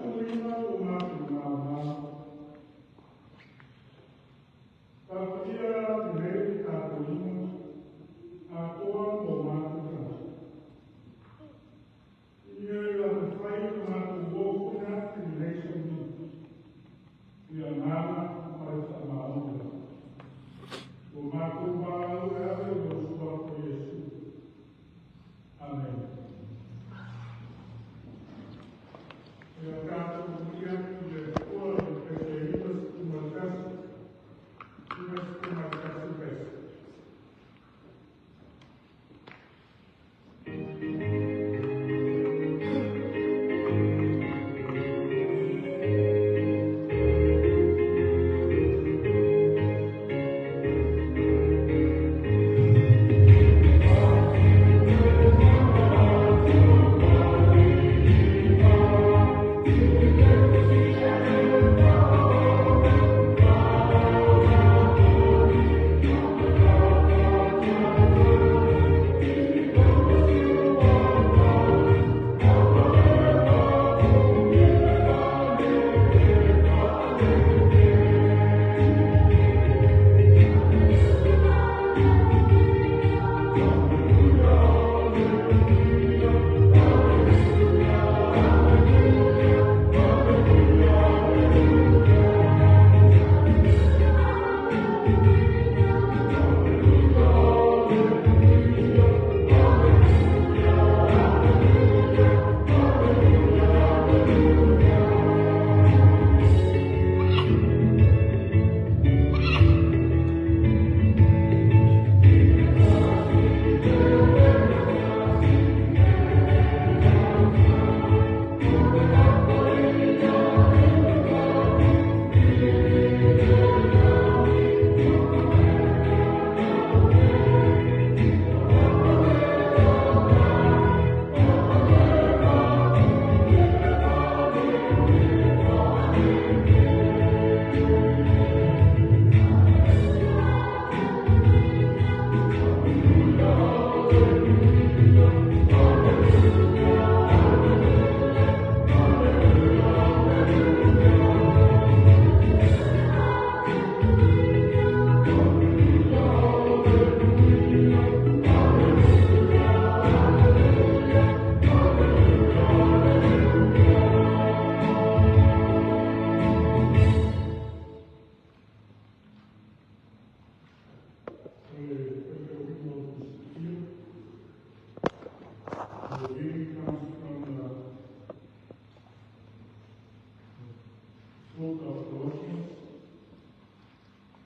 faatumuina o matou mama. Papaia lenei tapuaiga atoa mo matou tagata. Ina ia mafai ona matou o foi atu i lenei solia i le agaga ma le faamaoni lava. Ua matou valaau e ala i lou Suafa Iesu. Amene. Ia tatou momoli atu i le Atua le pese 91, 91 pese. The reading comes from the book of Colossians,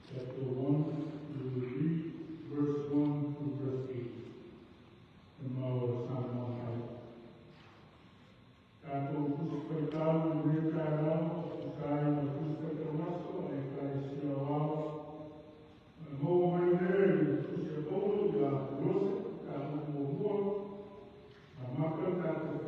chapter 1. We will read verse 1 to verse 8 from our Samoan Bible. Tatou Tusi Faitau i lenei taeao e tusa ai ma Tusi Faitauaso a le Ekalesia Aoao. Na maua mai lea i le Tusi a Paulo ia Kolose, mataupu muamua, amata le tatou.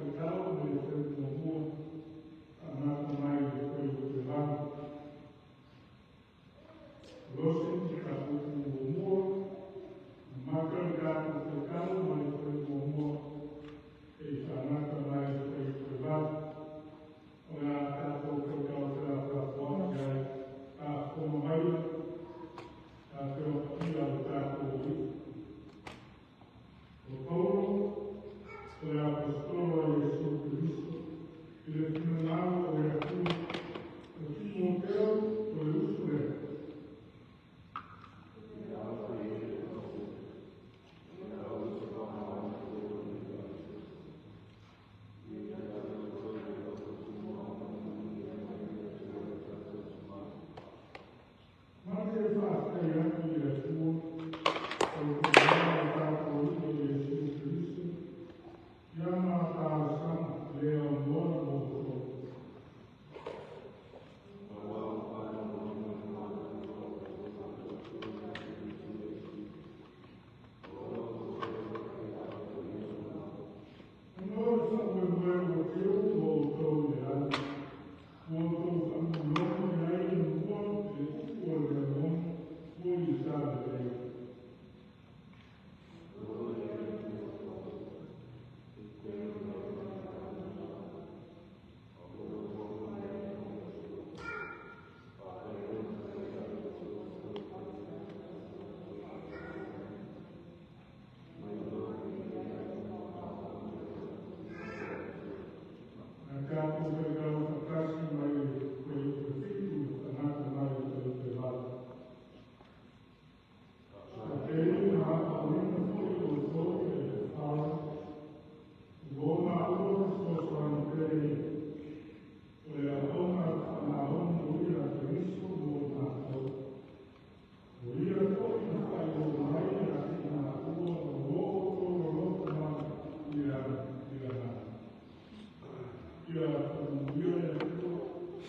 Ia faamanuia le Atua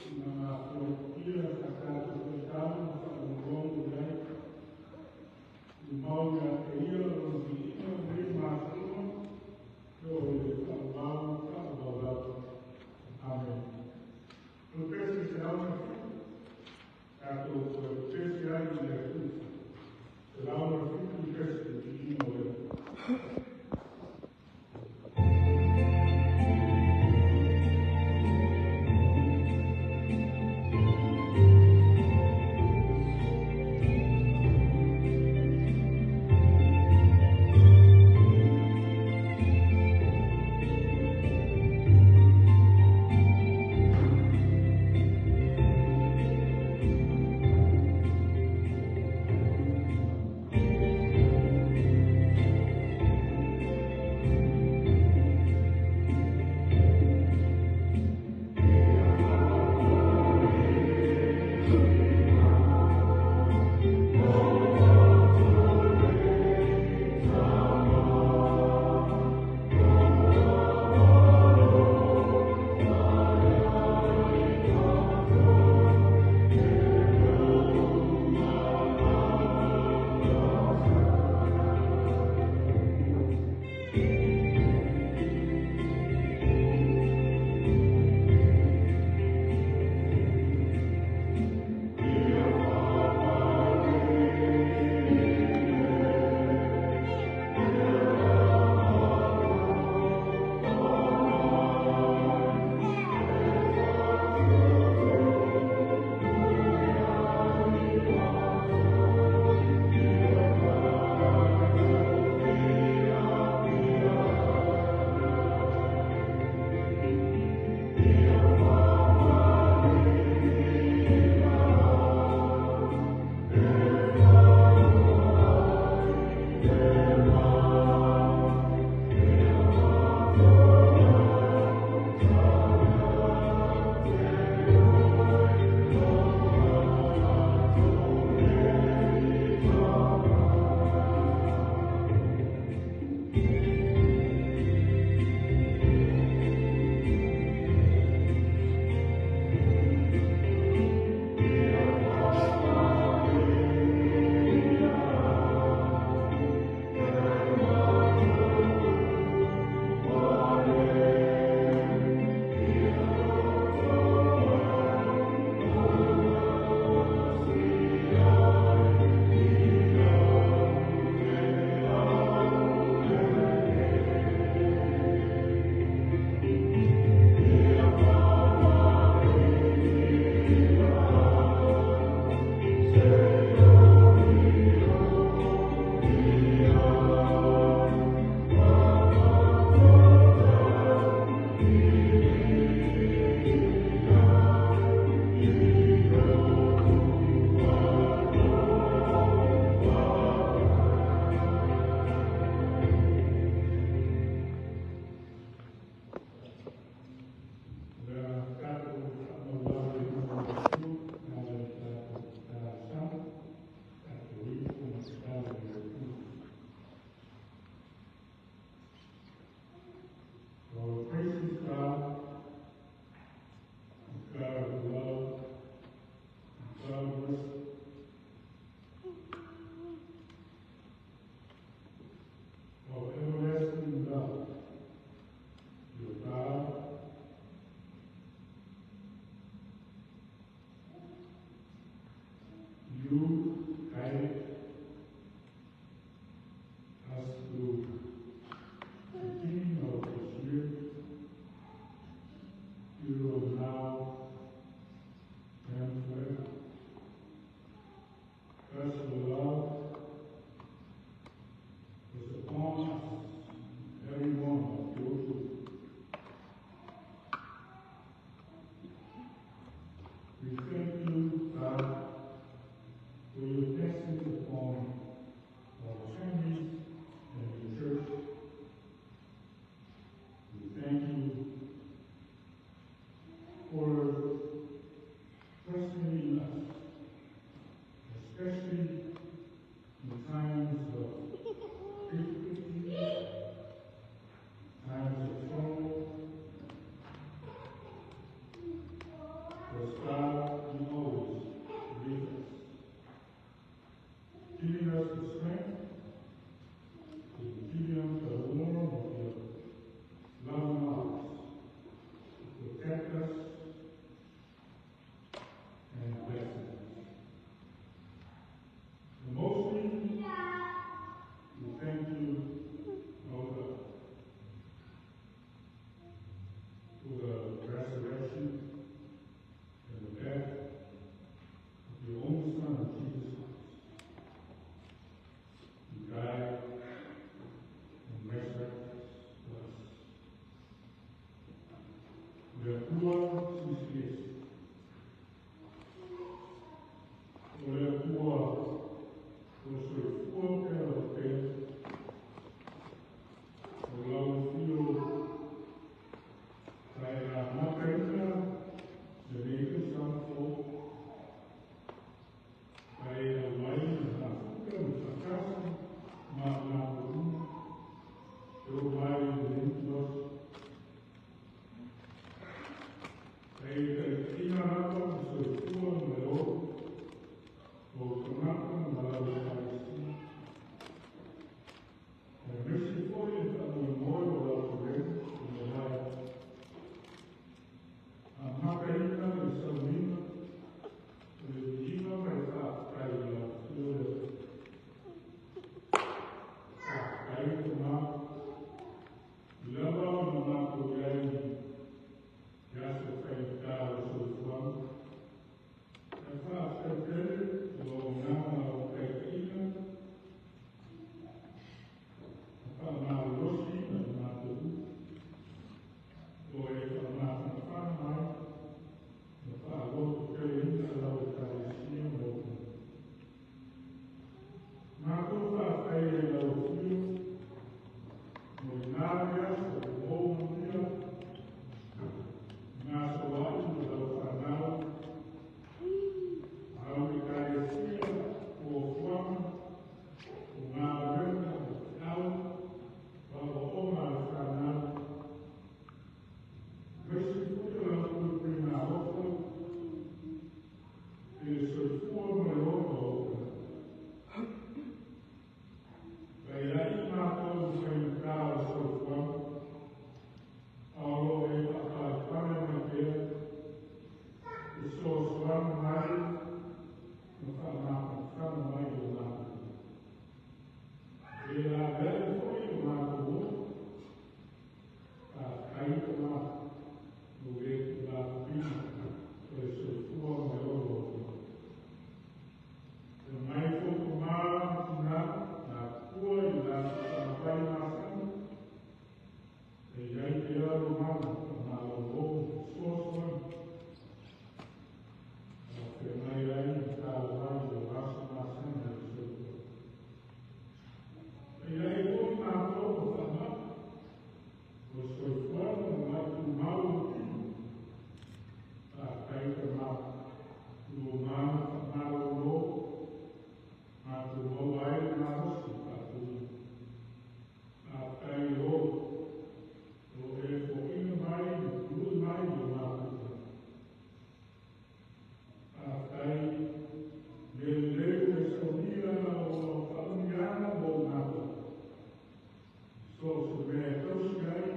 i lana alofagia sa tatou faitau ma faalogologo i ai. Tumau ia te Ia lona viiga nei ma aso uma, e oo i le faavavau faavavau lava. Amene. O le pese 107, tatou toe pepesi ai i le Atua. 107 le pese, le viiga o le Atua. Le Atua Silisili Ese. O le Atua ua soifua pea lava pea, o lau afio sa e amataina lenei tausaga fou, sa e auai ma mafuta ma faatasi ma matou uma e oo mai i lenei ituaso. Sa e taitaiina lava le soifua ma le ola o ou tagata ma lau Ekalesia, aemaise foi le faamoemoe o lau Pulega ua mavae. Amataina le sauniga o le viiga ma le faafetai i lau afio le Atua. Faafetai Tama, ui lava ona matou i ai i aso faigata o le soifuaga, ae faafetai tele i lau auaunaga ma lau taitaiga na faamalolosiina i matou uma, o e faamafanafana mai ma faalototeleina lau Ekalesia ma ou tagata. Matou faafetai ai i lau afio mo lena aso ua ou manuia gasoloai ma lau fanau, lau Ekalesia, fuafuaga, o galuega, o feau, o aoaoga a le fanau, aemaise foi o lau puipuiga alofa i le soifua ma le ola o ou tagata. Faiai matou i faigata o le soifuaga, a o lo o e faapalepale mai pea, fesoasoani mai ma faamafanafana mai i o matou. E laveai foi o matou ola. Faafetai Tama, ua le tuulafoaiina o le soifua ma le ola o ou tagata. E mai foi tama ma tina na atua i latou tamafai masani, e i ai pea lo mana faamalolo ma fesoasoani. O feagai ai ma talavai o aso masani o le soifua. E i ai foi matou o faamai, o le soifuaga ma mai tumau o le tino. Faafetai Tama, ua mana faamalolo, matou maua ai le malosi faafouina. Faafetai e ola, o e foaiina mai ma tului mai i o matou tagata. Faafetai le lelei ua e saunia o faamanuiaga mo matou. So o se mea e tausi ai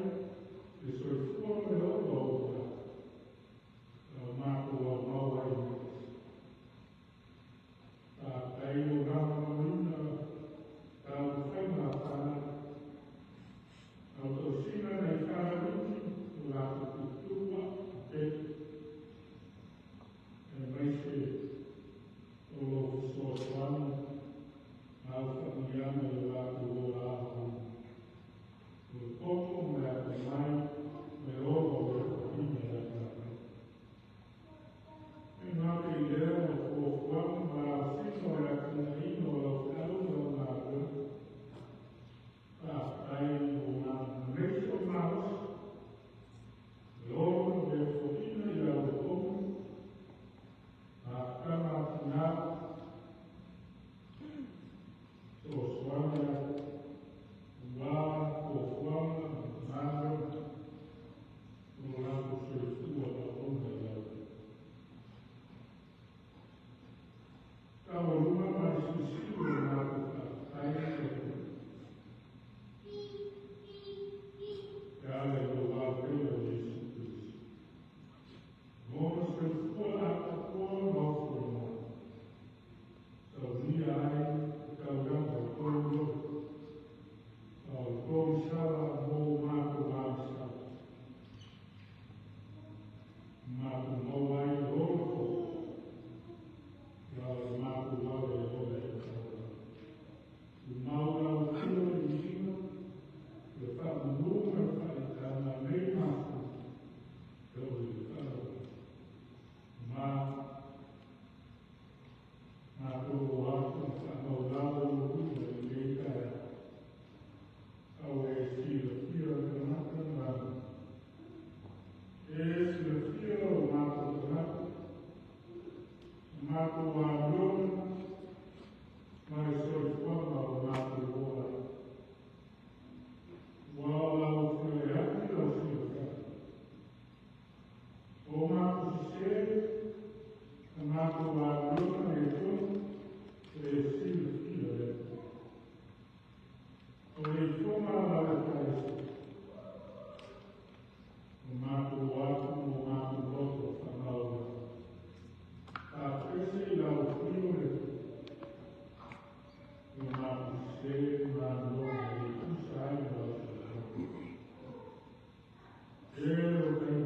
E o tai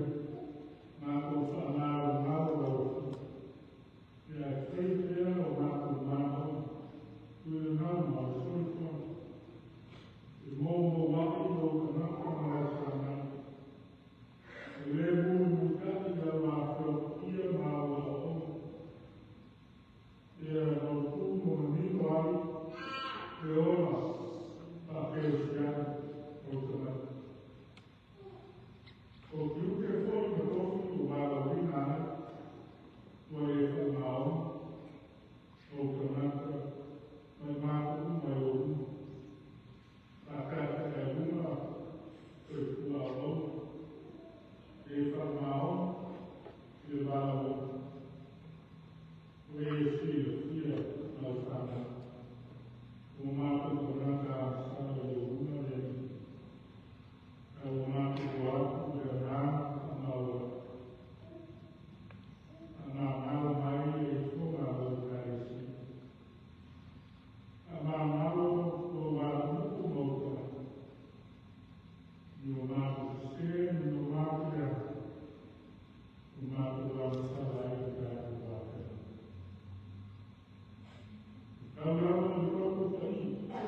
mātou whaanāo ngāo lau ia e whai pēr o mātou mātou i le ngau ma le soifua. E mō mō wai o kanaka ma le whanau. E le mui mutaki lau a whio ia mā ua o. Ia mau tū mo manino ai e ola pa kerisiana o tagata. O tiute foi ma tofi o valaauina ai ua le faamaoni o tagata mai matou uma e luma. Faataetaealuga soifua auauna e faamaoni i le valaauina ua e silafia lau fanau. Ua matou tagata agasala i lou luma le Alii. Ae ua matou o atu i le agaga faamaualalo. Faamagalo mai le ifoga a lau Ekalesia. Faamagalo lou atunuu ma ou tagata. I o matou sesē ma ni o matou leaga, ua matou agasala ai i le tatou vatapuia. E tau lava i le Toto Paia,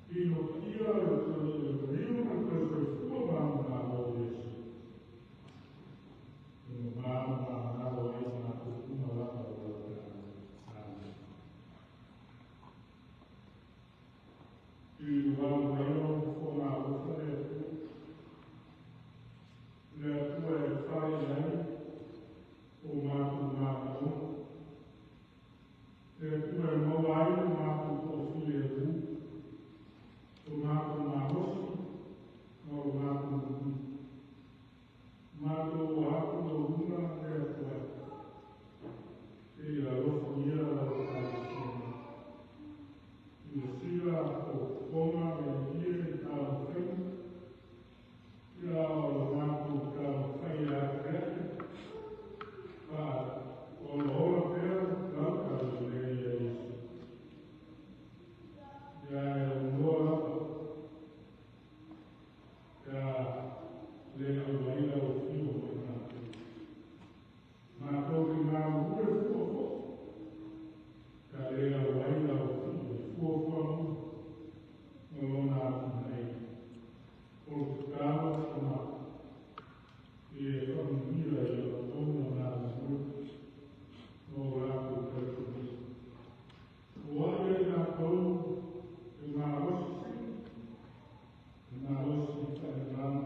Tino Paia, le maliu ma le toe soifua manumalo o Iesu. E mama ma magalo ai matou uma lava o lau taua. Amen. I le valo mai o fofoga alofa le Atua. Le Atua e fale ai o matou manaoga. Le Atua e maua ai lo matou toafilemu, o matou malosi ma o matou manuia. Matou o atu lou luma le Atua. Se i alofagia lau Ekalesia nei. Silasila o fofoga le ie i taumafaiga, ia o le matou taumafai e atiae, faaolaola pea lau talalelei ia Iesu. Ia e aunoa lava, ia le auai lau afio mo i matou. Matou te galulue fua foi, ia le auai lau afio i fuafuaga uma ma lona atinaeina. O le tatalo a matou, ia e faamanuia i lau auauna galulue ma o latou talitonuga. O ai ai latou e malosi sili, e malosi faaleagaga.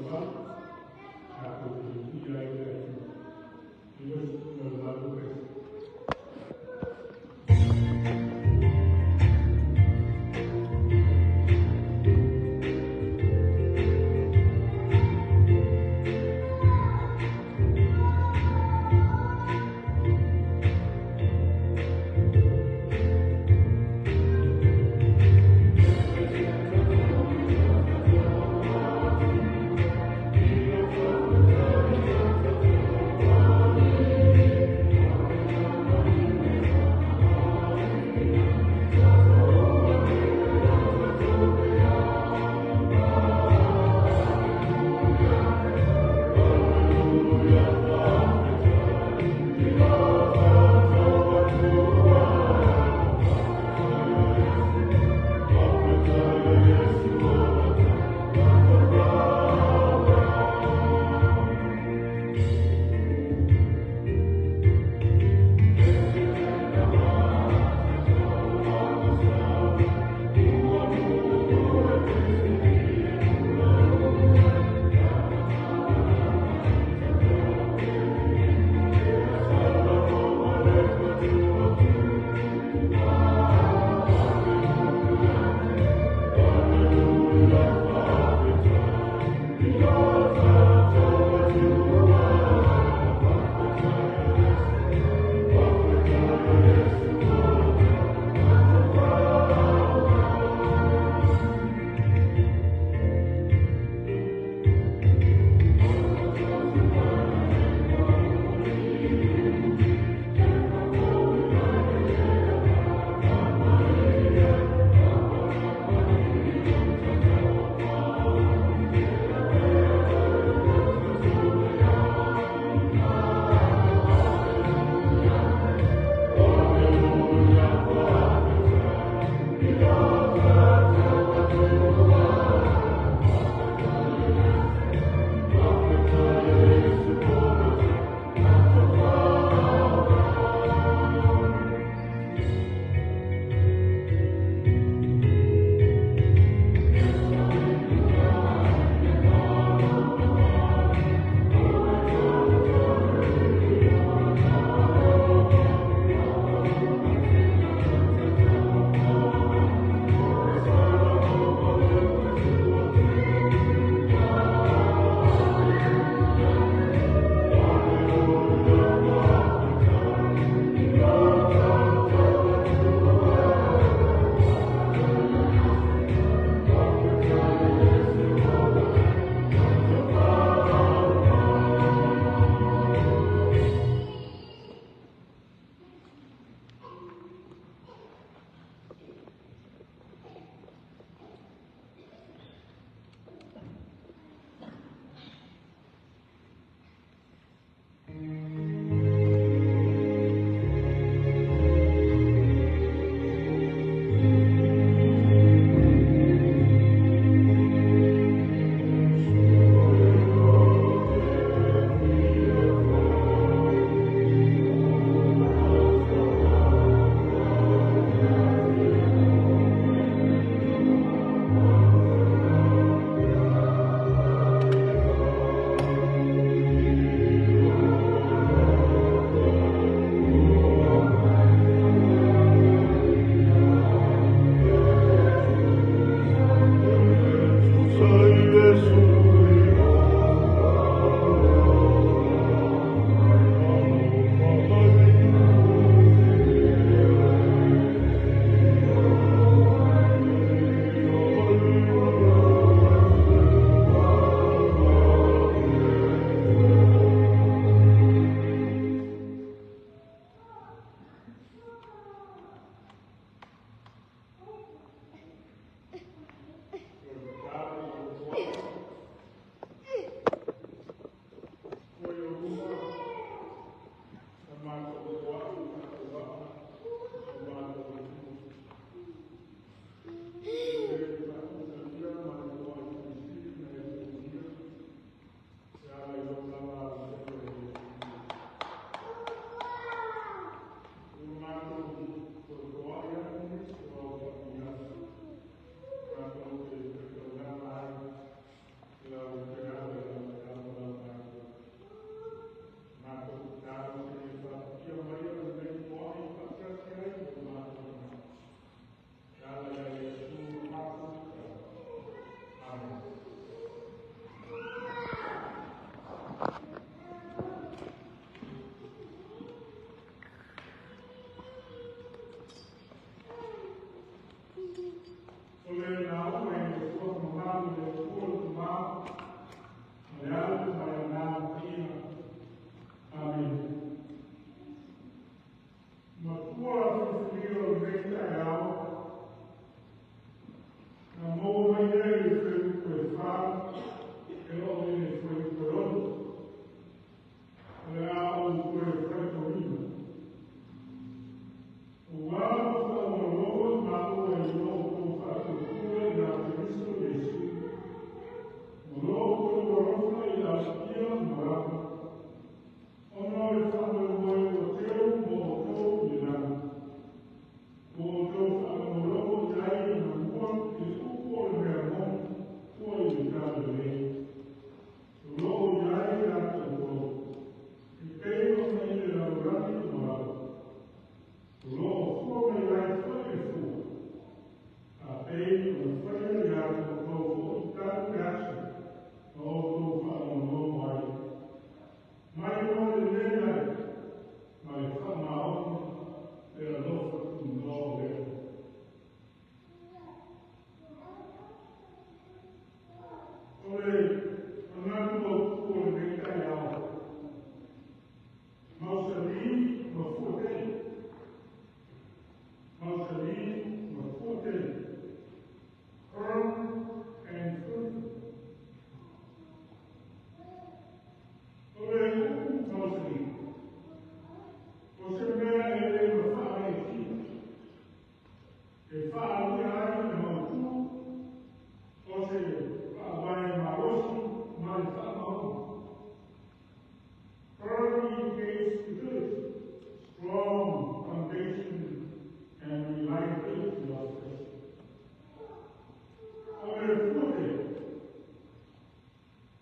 faivavau, tatou te viia ai le Atua. Ia o le matou pese.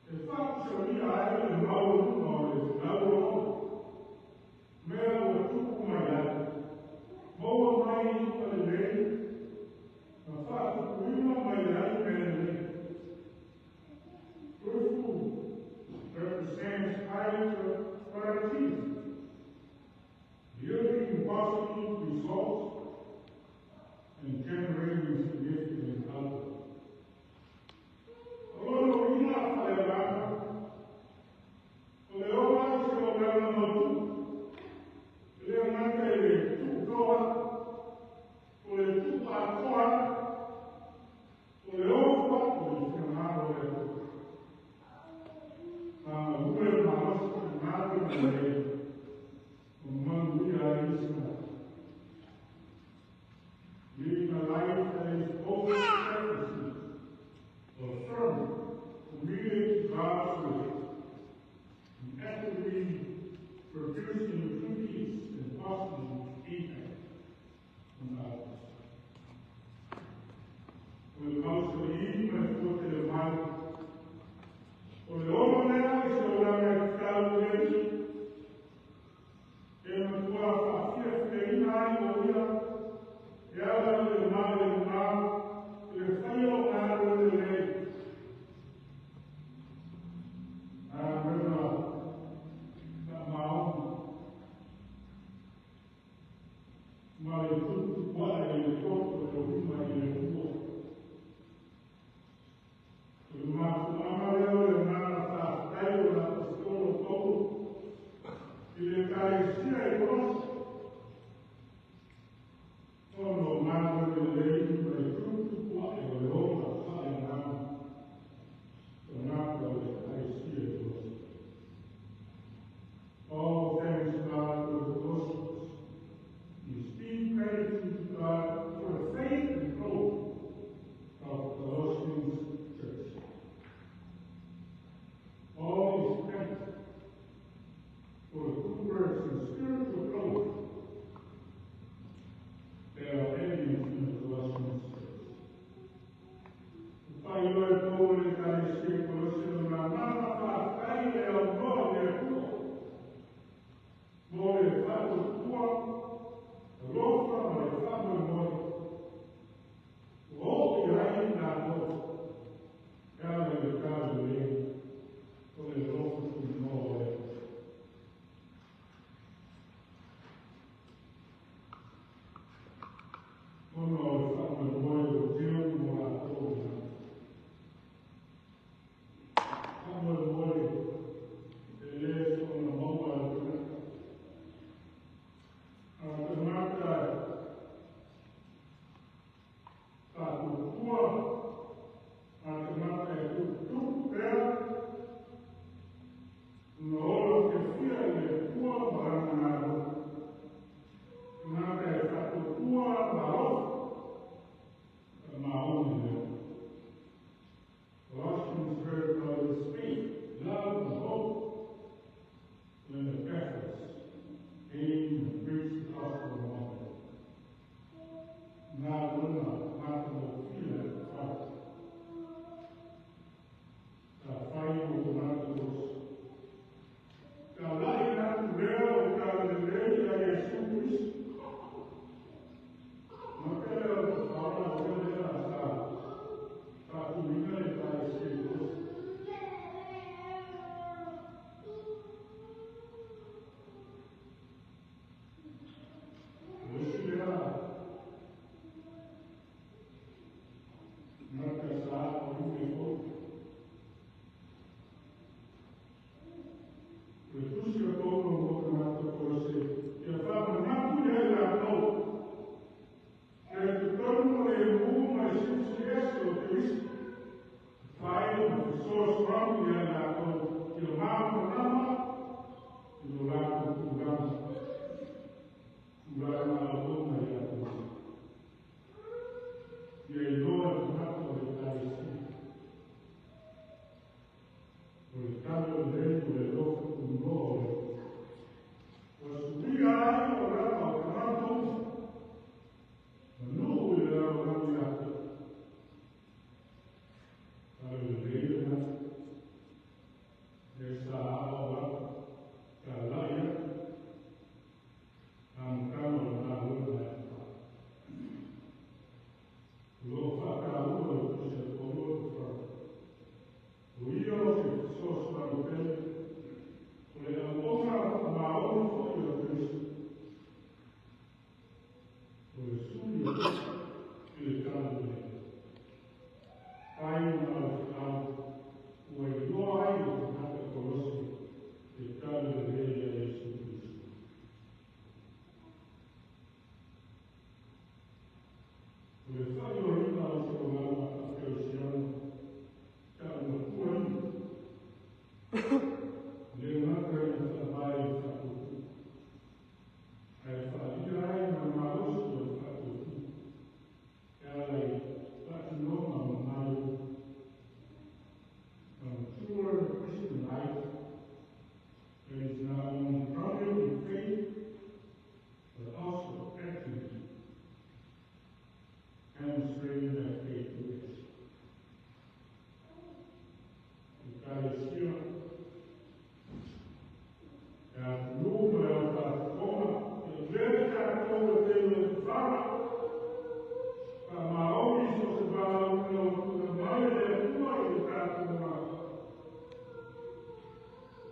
E faapisalia ai le maualuga o le lauologo, mea ua tupu mai ai, maua mai i'a lelei, ma faatupuina mai ai mea lelei. Good food represents high productivity, yielding positive results and generating significant output. O lona uiga faaleagaga, o le ola i se olaga mautū, e le gata i le tuutoa, o le tuuatoa, o le ofo atu i le finagalo o le Atua. Ma galue malosi i galuega lelei, ma manuia ai isi tagata. Living a life that is both steadfastly or firmly committed to God's will and actively producing good deeds and positive impact on others. O le mausali ma le fuatele mai, o le ola lea i se olaga e tatau i le Alii, e matua faafiafiaina ai o ia, e ala i le malemā, i le faia o galuega lelei. Galuega faamaoni ma le tuputupuae i le toto e uiga i le Atua. O le mafuaaga lea o le agaga faafetai o le Aposetolo Paulo i le Ekalesia i Kolosi, ona o galuega lelei ma le tuputupuae o le ola faaleagaga tagata o le Ekalesia i Kolosi. Paul thanks God for the Colossians. His deep gratitude to God for the faith and growth of the Colossians church. Paul is thankful for the good works and spiritual growth that are evident in the Colossians church. Faailoa e Paulo i le Ekalesia i Kolosi lona agaga faafetai le aunoa i le Atua mo le faatuatua, alofa ma le faamoemoe ua oo i ai latou e ala i le talalelei o le alofa tunoa o le Atua. Ona o le faamoemoe ua teu mo latou i lagi. Faamoemoe e le soona maua e le tagata. A o tagata faatuatua, a tagata e tuputupu pea, ona ola fiafia i le Atua ma lana malo. Tagata e faatuatua ma alofa, faamaoni lea. Colossians heard of his faith, love, and hope when Epaphras came and preached the gospel among them. Galuega matagofie a Epafara sa fai mo tagata Kolosi. Taulai atu lea o le talalelei ia Iesu Keriso. Ma pele o Epafara o ia lea sa faatuina le Ekalesia i Kolosi. O isi lea tagata sa aoaoina i Paulo. O le tusi a Paulo mo tagata Kolose, ia faamanatu ia i latou, e totonu o le emu ma le siusiuese o Keriso, fai ma fesoasoani ia i latou ia malamalama i lo latou tulaga auauna ia Keriso. Ia iloa e tagata o le Ekalesia. O le talalelei o le alofa tunoa o le Atua. Ua suia ai olaga o tagata uma, manuu i le lalolagi atoa. Talalelei lena.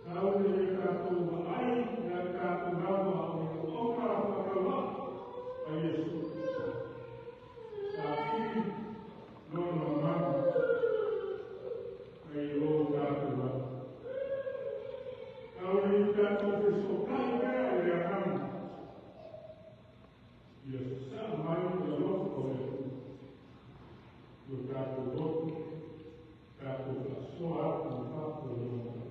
Tau le tatou vaai ia tatou lava o le oka whakawa a Iesu. Sa pili lona mamalu nai lo tatou lava. Tau le tatou fesootai pea i le agaga. Ia sasaa mai le alofa o le Atua. I o tatou loto, tatou faasoa atu i fafo i lona tau.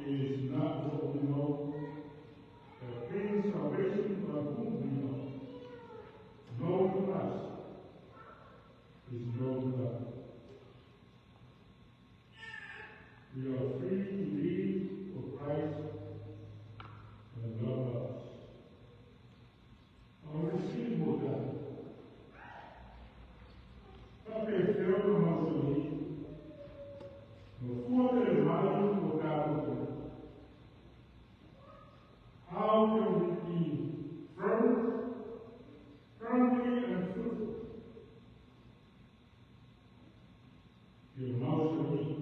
It is not what we know that brings salvation, but whom we know. Knowing Christ is knowing God. We are free to live for Christ and love others. O le fesili mo tatou. Faapefea ona mausali ma fua tele mai o tatou te. How can we be firm, firmly and fruitful? Ia mausali.